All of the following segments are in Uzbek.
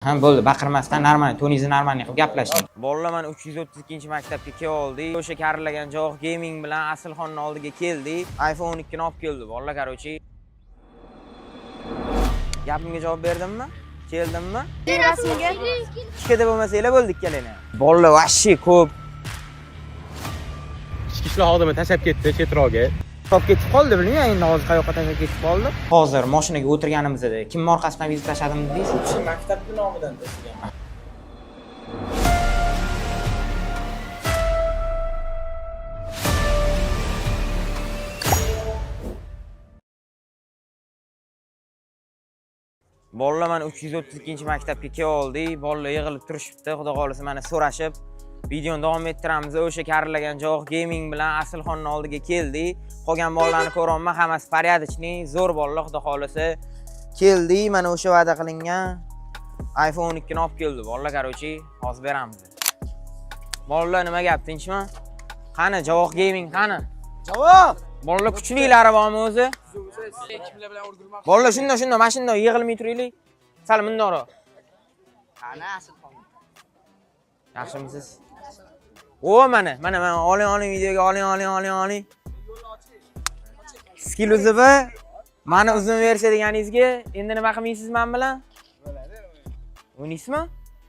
Ha bo'ldi, baqirmasdan normal, toningizni normal qilib gaplashing. Bolalar mana 332-maktabga kelib oldik. O'sha karillagan Javoh Gaming bilan Asilxonning oldiga keldik. iPhone 12 ni olib keldi bolalar, короче. Gapimga javob berdimmi? Keldimmi? Rasmga. Ikkita bo'lmasanglar bo'ldi ikkalanglar. Bolalar вообще ko'p. Ichki ishlar xodimi tashlab ketdi chetroqga. Top ketib qoldi, bilmayman endi hozir qayoqqa tashlab ketib qoldi. Hozir mashinaga o'tirganimizda kimni orqasidan vizit tashladim dedingiz? Shu maktabni nomidan tashlagan. Bolalar mana 332-maktabga kelib oldik. Bolalar yig'ilib turishibdi. Xudo xohlasa mana so'rashib videoni davom ettiramiz. O'sha karillagan Javoh Gaming bilan Asilxonning oldiga keldik. Qolgan bolalarni ko'ryapman, hammasi порядочный, zo'r bolalar, xudo xohlasa. Keldik, mana o'sha va'da qilingan iPhone 12 ni olib keldi bolalar, короче, hozir beramiz. Bolalar nima gap, tinchmi? Qani Javoh Gaming qani? Javob! Bolalar kuchlilari bormi o'zi? Kimlar bilan urgurmoqchi? Bolalar shundoq shundoq mana shundoq yig'ilmay turaylik. Sal mundoqroq. Qani Asilxon? Yaxshimisiz? O mana, mana mana oling oling videoga oling oling oling oling. Skill uzubi mani uzun versiya deganingizga endi nima qilmaysiz men bilan? Bo'ladi. O'ynaysizmi?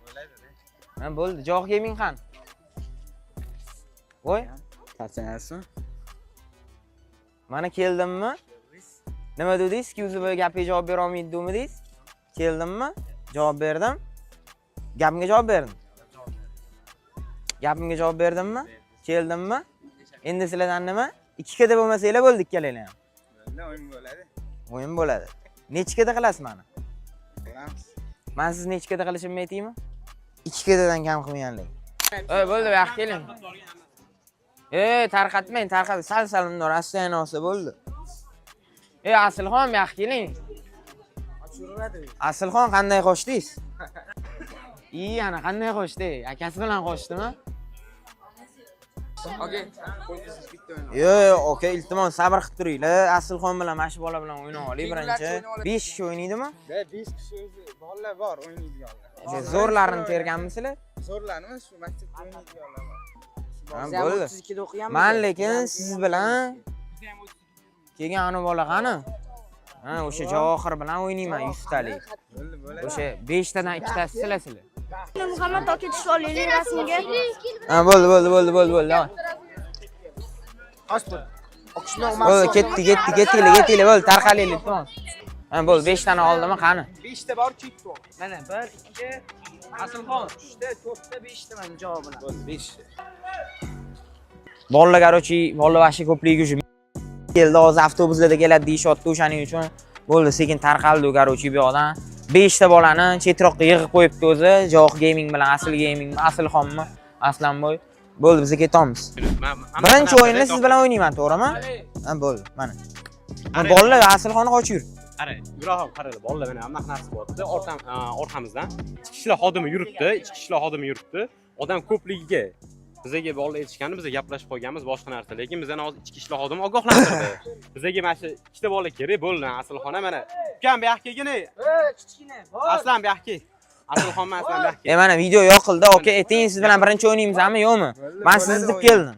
Bo'ladi. Ha bo'ldi. Javoh Gaming qani? Voy, Charchamayapsizmi? mana keldimmi? Nima dedingiz? Skill uzubi gapiga javob bera olmaydi demidingiz? Keldimmi? Javob berdim. Gapimga javob berdim. Gapimga javob berdimmi? Keldimmi? Endi sizlardan nima? Ikkita bo'lmasanglar bo'ldi ikkalanglar ham. Bo'ladi, o'yin bo'ladi. O'yin bo'ladi. Nechikada qilasiz mani? Ko'ramiz. Man sizni nechikada qilishimni aytaymi? Ikkitadan kam qilmaganlik. Ey, bo'ldi, bu yoqqa keling. Ey, tarqatmang, tarqatmang. Sal-sal undan rassoyani olsa bo'ldi. Ey, Asilxon, bu yoqqa keling. Asilxon qanday qochdingiz? I, ana qanday qochdi? Akasi bilan qochdimi? Okey. Qo'yingiz bitta o'yin. Yo'q, yo'q, aka, iltimos sabr qilib turinglar. Asilxon bilan mana shu bola bilan o'ynab oling birinchi. 5 kishi o'ynaydimi? Da 5 kishi o'zi bolalar bor o'ynaydiganlar. Zo'rlarini terganmisizlar? Zo'rlarni shu maktabda o'ynaydiganlar bor. Ha, bo'ldi. Man lekin siz bilan kelgan anu bola qani? Ha, o'sha Javohir bilan o'ynayman 100 talik. Bo'ldi, bo'ladi. O'sha 5 tadan ikkitasi sizlar. Muhammad aka tushib olaylik rasmga. Ha, bo'ldi, bo'ldi, bo'ldi, bo'ldi, bo'ldi. Bo'ldi, ketdi, ketdi, ketinglar, ketinglar, bo'ldi, tarqalaylik, iltimos. Ha, bo'ldi, 5 tani oldimi, qani? 5 ta bor, chek bor. Mana 1 2 Asilxon 3 ta, 4 ta, 5 ta mana javob bilan. Bo'ldi, 5 ta. Bolalar, короче, bolalar вообще ko'pligi shu keldi, hozir avtobuslarda keladi deyishyapti, o'shaning uchun bo'ldi, sekin tarqaldi, короче, bu yoqdan. 5 ta bolani chetroqqa yig'ib qo'yibdi o'zi, Javoh Gaming bilan Asl Gaming, Asilxonmi, Aslanboy. Bo'ldi, biz ketamiz. Birinchi o'yinni siz bilan o'ynayman, to'g'rimi? Ha, bo'ldi, mana. Mana bolalar Asilxonni qochib yur. Qara, Ibrohim qaranglar, bolalar mana hamma narsa bo'lyapti. Orqam, orqamizdan ichki ishlar xodimi yuribdi, ichki ishlar xodimi yuribdi. Odam ko'pligiga bizaga bolalar aytishgani, biz gaplashib qolganmiz boshqa narsa, lekin bizani hozir ichki ishlar xodimi ogohlantirdi. Bizaga mana shu ikkita bola kerak bo'ldi, Asilxona mana. Ukam bu yoqqa kelgin ey. Kichkina. Bor. Aslan bu yoqqa kel. Asilxonmi Aslan bu yoqqa E mana video yoqildi, aka, ayting siz bilan birinchi o'ynaymizmi, yo'qmi? Men sizni deb keldim.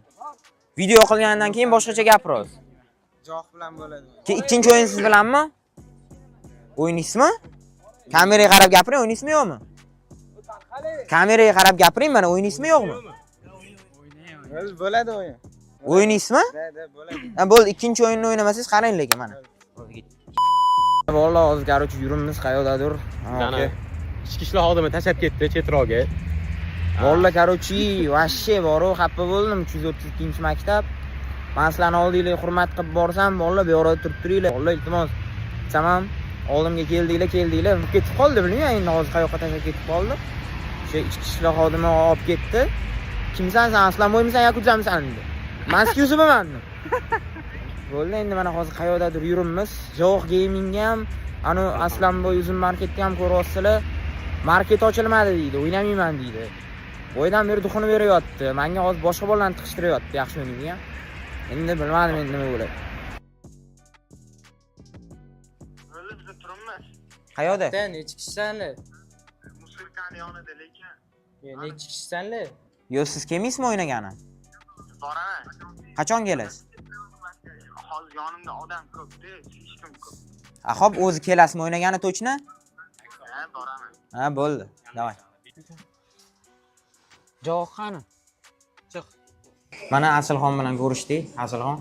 Video yoqilganidan keyin boshqacha gapiramiz. Javob bilan bo'ladi. Keyin ikkinchi o'yin siz bilanmi? O'ynaysizmi? Kameraga qarab gapiring, o'ynaysizmi yo'qmi? Kameraga qarab gapiring, mana o'ynaysizmi yo'qmi? Bo'ldi, bo'ladi o'yin. O'ynaysizmi? Da, da, bo'ladi. Ha, bo'ldi, ikkinchi o'yinni o'ynamasangiz qarang lekin mana. Bolalar hozir короче yuribmiz qayoqdadir. Ha, Ana ichki ishlar xodimi tashlab ketdi chetroqga. Bolalar короче, вообще boru xafa bo'ldim 332-maktab. Men sizlarni oldinglar hurmat qilib borsam, bolalar bu yoqda turib turinglar. Bolalar iltimos. Desam ham oldimga keldinglar, keldinglar. Ketib qoldi, bilmayman endi hozir qayoqqa tashlab ketib qoldi. O'sha ichki ishlar xodimi olib ketdi. Kimsan sen? Aslanboymisan, Yakuzamisan dedi. Men Skyuzubiman dedim. Bo'ldi, endi mana hozir qayoqdadir yuribmiz. Javoh Gamingga ham, anu Aslanboy Uzum marketga ham ko'ryapsizlar. Market ochilmadi deydi, o'ynamayman deydi. Boydan beri duxini beryapti. Menga hozir boshqa bolalarni tiqishtiryapti, yaxshi o'ynaydigan. Endi bilmadim endi nima bo'ladi. Bo'ldi, biz turibmiz. Qayoqda? Necha kishisan? Do'kon yonida lekin. Nechi kishisanlar? Yo, siz kelmaysizmi o'ynagani? Boraman. Qachon kelasiz? Hozir yonimda odam ko'p-da, hech kim ko'p. A, xo'p, o'zi kelasizmi o'ynagani точно? Ha, boraman. Ha, bo'ldi. Давай. Javob qani? Chiq. Mana Asilxon bilan ko'rishdik. Asilxon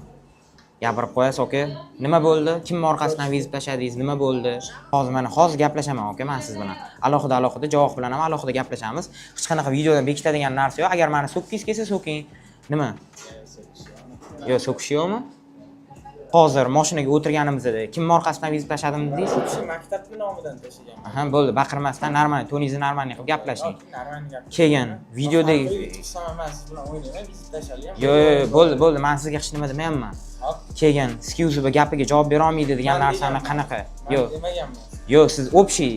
gapirib qo'yasiz, aka. Nima bo'ldi? Kimni orqasidan vizib tashladingiz? Nima bo'ldi? Hozir mana hozir gaplashaman, aka, men siz bilan. Alohida alohida javob bilan ham alohida gaplashamiz. Hech qanaqa videodan bekitadigan narsa yo'q. Agar meni so'kkingiz kelsa, so'king. Nima? Yo'q, so'kish yo'qmi? Hozir mashinaga o'tirganimizda kimni orqasidan vizib tashladim dedingiz? Shu maktabni nomidan tashlaganman. Aha, bo'ldi. Baqirmasdan normal, toningizni normalniy qilib gaplashing. Normal gap. Keyin videodagi Chiqsam man siz bilan o'ynayman, vizit tashalgan. Yo'q, yo'q, bo'ldi, bo'ldi. Men sizga hech nima demayapman. Hop. Keyin Skillzuba gapiga javob bera olmaydi degan Man narsani deganman. qanaqa? Man Yo'q. demaganman. Yo'q, siz общий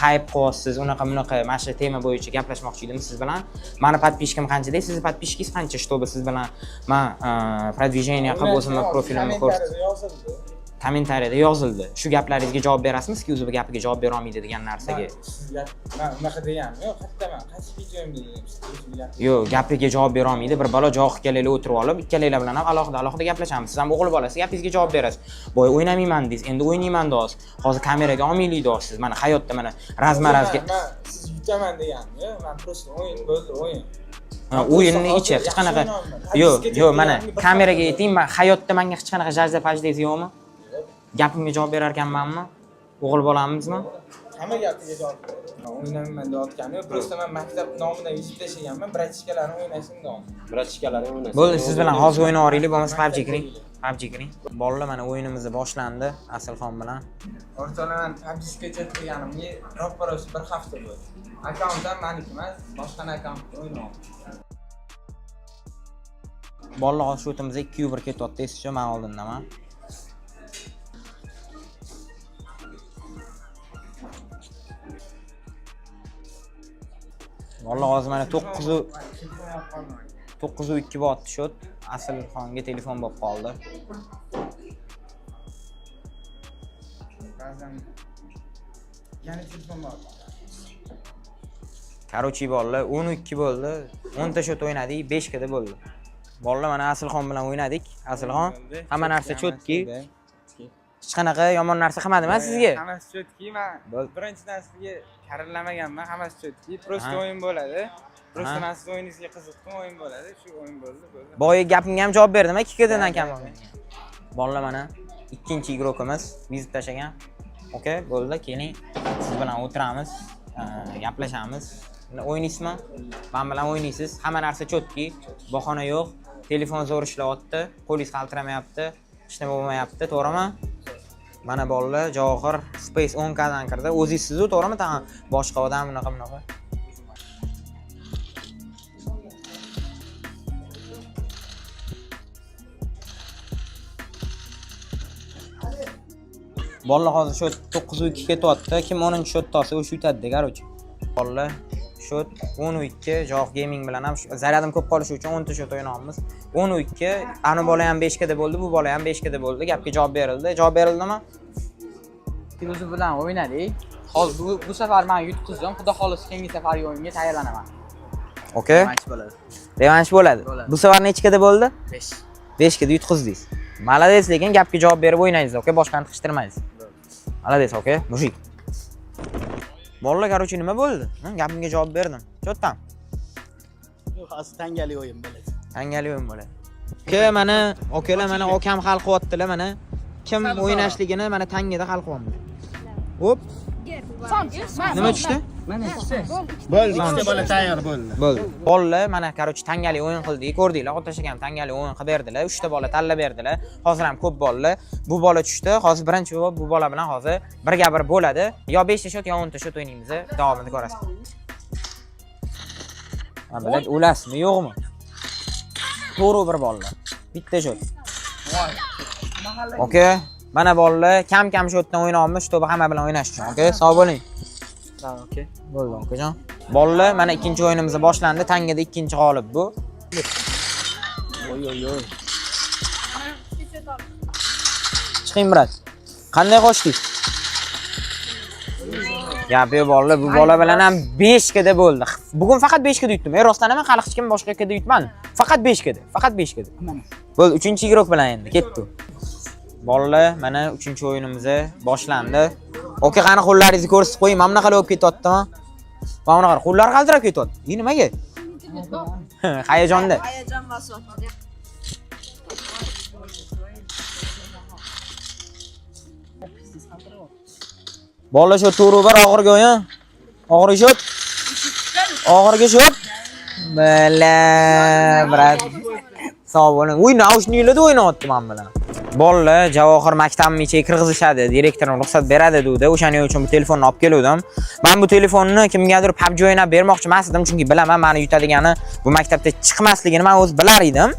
hayp qilyapsiz, unaqa bunaqa mana shu tema bo'yicha gaplashmoqchi edim siz bilan. Mani подписчикim qancha deysiz, sizni подписчикingiz qancha, чтобы siz bilan man продвижение qilib o'zimni profilimni ko'rsatib Kommentariyada yozildi. Kommentariyada yozildi. Shu gaplaringizga javob berasizmi? Skillzuba gapiga javob bera olmaydi degan narsaga. Man sizga man unaqa deganim yo'q. Qayerda man qaysi videomda dedim sizga gap. Yo'q, gapiga javob bera olmaydi. Bir balo javob ikkalanglar o'tirib olib, ikkalanglar bilan ham alohida alohida gaplashamiz. Siz ham o'g'il bolasiz, gapingizga javob berasiz. Boya o'ynamayman dedingiz, endi o'ynayman deyapsiz. Hozir kameraga olmaylik deyapsiz. Mana hayotda mana razma-razga Man siz yutaman deganim yo'q. Man просто o'yin bo'ldi, o'yin. Ha, o'yinni ichi hech qanaqa. Yo'q, yo'q, mana kameraga ayting, man hayotda menga hech qanaqa jajda pajdangiz yo'qmi? Gapimga javob berar ekanmanmi? O'g'il bolamizmi? Hamma gapiga javob beraman. O'ynamayman deyotganim yo'q. Просто man maktab nomidan vizit tashlaganman, bratishkalarim o'ynasin deyapman. Bratishkalaring o'ynasin. Bo'ldi, siz bilan hozir o'ynab yuboraylik, bo'lmasa PUBG kiring. PUBG kiring. Bolalar, mana o'yinimiz boshlandi Asilxon bilan. O'rtoqlar, man PUBG sketch qilganimga roppa-rosa bir hafta bo'ldi. Akkaunt ham maniki emas, boshqani akkauntida o'ynayapman. Bolalar, hozir o'timizda 2-1 ketyapti, esicha, men oldindaman. Bolalar, hozir mana 9:02 bo'lyapti счёт. Asilxonga telefon bo'lib qoldi. Ba'zan yana telefon bor. Короче, bolalar, 12 bo'ldi. 10 ta счёт o'ynadik, 5 kada bo'ldi. Bolalar, mana Asilxon bilan o'ynadik. Asilxon, hamma narsa чётки. Hech qanaqa yomon narsa qilmadim sizga. Hammasi чётки, man Bo'ldi. birinchidan sizga karillamaganman, hammasi чётки. Просто Ha. o'yin bo'ladi. Просто Ha. man sizni o'yiningizga qiziqdim, o'yin bo'ladi. Shu o'yin bo'ldi, bo'ldi. Boya gapimga ham javob berdim, 2 kdan kam olgan. Bolalar, mana ikkinchi игрок imiz vizit tashlagan. Okey, bo'ldi, keling. Siz bilan o'tiramiz, gaplashamiz. O'ynaysizmi? Men bilan o'ynaysiz. Hamma narsa чётки, bahona yo'q. Telefon zo'r ishlayapti, qo'lingiz qaltiramayapti, hech nima bo'lmayapti, to'g'rimi? Mana bolalar, Javohir Space 10 dan kirdi. O'zingiz-ku, to'g'rimi? Tag'in boshqa odam bunaqa bunaqa. Bolalar, hozir shu 9:02 ketyapti. Kim 10 счёт olsa, o'sha yutadi, короче. Bolalar, счёт 12, Javoh Gaming bilan ham zaryadim ko'p qolishi uchun 10 ta счёт o'ynayapmiz. 12, ani bola ham 5 kada bo'ldi, bu bola ham 5 kada bo'ldi. Gapga javob berildi. Javob berildimi? Firuzi bilan o'ynadik. Hozir bu safar men yutqizdim. Xudo xohlasa keyingi safargi o'yinga tayyorlanaman. Okey. Revansh bo'ladi. Revansh bo'ladi. Bo'ladi. Bu safar nechi kada bo'ldi? 5. 5 kada yutqizdingiz. Молодец, lekin gapga javob berib o'ynaysiz, okey? Boshqani tiqishtirmaysiz. Молодец, okey? Мужик. Bolalar, короче, nima bo'ldi? Hı, gapimga javob berdim. Cho'tdan. Yo'q, hozir tangali o'yin bo'ladi. Tangali o'yin bo'ladi. Aka, mana akalar, mana akam hal qilyaptilar, mana. Kim o'ynashligini mana tangida hal qilyapmiz. Hop, nima tushdi? Mana ikkisi. Bo'ldi, ikkita bola tayyor bo'ldi. Bo'ldi. Bolalar, mana короче tangali o'yin qildik, ko'rdinglar, Otash akam tangali o'yin qilib berdilar, 3 ta bola tanlab berdilar. Hozir ham ko'p bolalar. Bu bola tushdi. Hozir birinchi bo'lib bu bola bilan hozir birga bir bo'ladi. Yo 5 ta счёт, yo 10 ta счёт o'ynaymiz. Davomini ko'rasiz. Ha, bilad, o'lasizmi, yo'qmi? To'g'ri bir bolalar. Bitta счёт. Okey. Mana bolalar, kam-kam счёт dan o'ynayapmiz, чтобы hamma bilan o'ynash uchun. Okey, sog' bo'ling. Okey. Bo'ldi, okajon. Bolalar, mana ikkinchi o'yinimiz boshlandi. Tangada ikkinchi g'olib bu. Oy oy oy. Chiqing, брат. Qanday qochdik? Gap yo'q bolalar, bu bola bilan ham 5 kada bo'ldi. Bugun faqat 5 kada yutdim. Rostdan ham hali hech kim boshqa kada yutmadi. Faqat 5 kada, faqat 5 kada. Bo'ldi, 3-игрок bilan endi ketdi. Bolalar, mana 3-o'yinimiz boshlandi. Oka, qani qo'llaringizni ko'rsatib qo'ying. Mana bunaqa bo'lib ketyaptimi? Mana bunaqa qo'llar qaltirab ketyapti. E, nimaga? Hayajonda. Hayajon bosyapti. Bolalar shu to'g'ri bir oxirgi o'yin. Oxirgi shot. Oxirgi shot. Bala, brat. Sog' bo'ling. Uy, naushniklarda o'ynayapti men bilan. Bolalar Javohir maktabni ichiga kirgizishadi, direktorim ruxsat beradi degdi. O'shaning uchun bu telefonni olib keluvdim. Men bu telefonni kimgadir PUBG o'ynab bermoqchi emas edim, chunki bilaman meni yutadigani bu maktabda chiqmasligini men o'z bilar edim.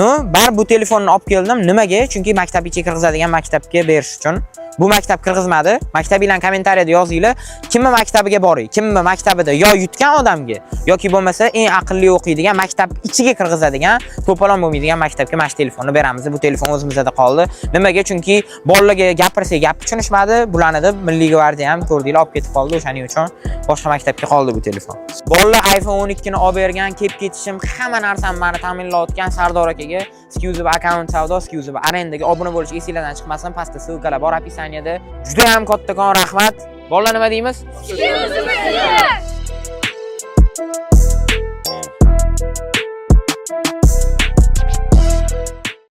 No, bar bu telefonni olib keldim. Nimaga? Chunki maktab ichiga kirgizadigan maktabga berish uchun. Bu maktab kirgizmadi. Maktabinglar kommentariyada yozinglar, kimni maktabiga boring, kimni maktabida yo yutgan odamga yoki bo'lmasa eng aqlli o'qiydigan maktab ichiga kirgizadigan, to'polon bo'lmaydigan maktabga mana shu telefonni beramiz. Bu telefon o'zimizda qoldi. Nimaga? Chunki bolalarga gapirsak gap tushunishmadi. Bularni deb Milliy gvardiya ham ko'rdinglar, olib ketib qoldi. O'shaning uchun boshqa maktabga qoldi bu telefon. Bolalar iPhone 12 ni olib bergan, kelib ketishim, hamma narsam meni ta'minlayotgan Sardor akaga Skuzub akkaunt savdo, Skuzub arendaga obuna bo'lish esinglardan chiqmasin. Pastda ссылка lar bor описание da. Juda ham kattakon rahmat. Bolalar nima deymiz? Skuzub!